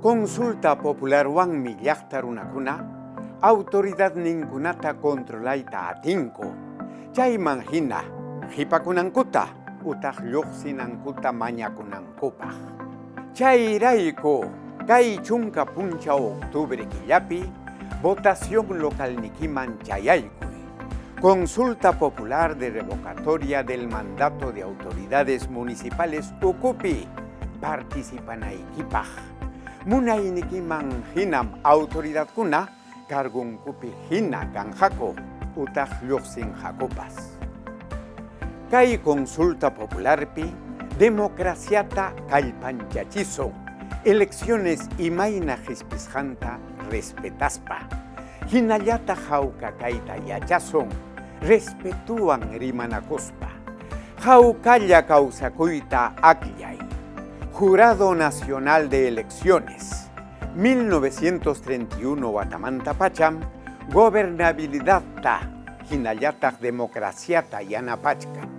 Consulta popularwanmi llaqta runakuna autoridadninkunata controlayta atinku, chayman hina qhipakunankuta utaq lluqsinankuta mañakunankupaq. Chayrayku kay chunka punchaw octubre killapi votación localnikiman chayaykuy. Consulta Popular de Revocatoria del Mandato de Autoridades Municipales ukupi participanaykipaq. Munaynikiman hinam autoridadkuna cargonkupi hina kanqaku utaq lluqsinqakupas. Kay consulta popularpi democraciata kallpanchachisun, elecciones imayna qispisqanta respetaspa. Hinallataq hawka kayta yachasun, respetuwan rimanakuspa. Hawkalla kawsakuyta akllay. Jurado Nacional de Elecciones, 1931 watamantapacham gobernabilidadta hinallataq democraciata yanapachkan.